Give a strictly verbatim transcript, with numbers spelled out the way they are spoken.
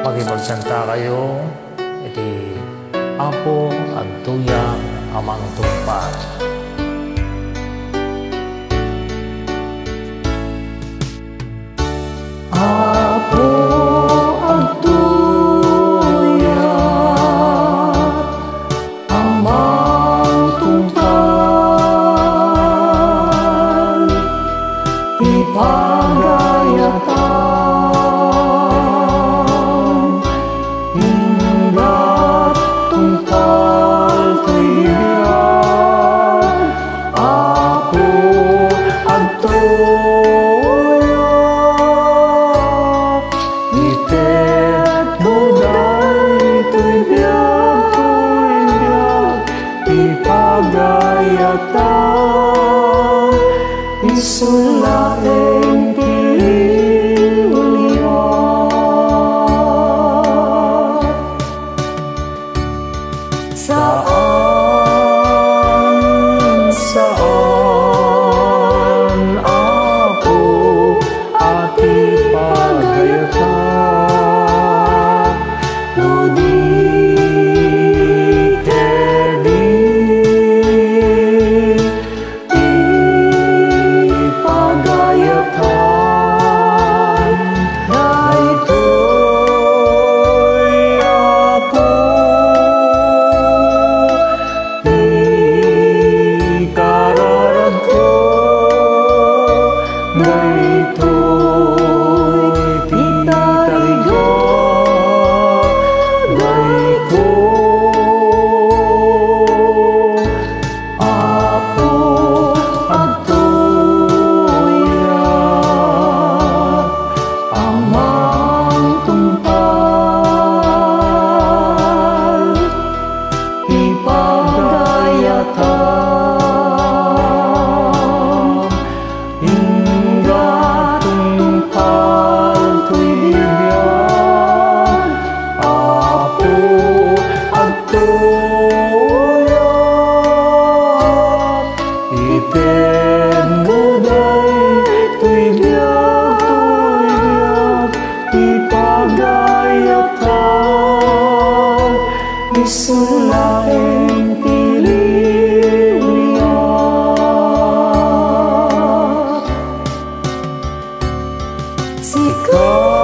Makipagkantakayo iti Apo, agtoyak a mangtungpal. Apo, agtoyak a mangtungpal ti pagayatam, inggat tungpal toy biag, Apo, agtoyak. Itedmo daytoy biag, toy biag ti pagayatam, isu laeng ti liwliwa. Saan, saan, Apo, a ti pagayata, no di kadi ti pagayatan. Daytoy, Apo, ti kararagko, daytoy ti tarigadayko. Apo, agtoyak a mangtungpal ti pagayatam, inggat tungpal toy biag, Apo, agtoyak. Itedmo daytoy biag, toy biag ti pagayatan, isu laeng ti liwliwa. Sika,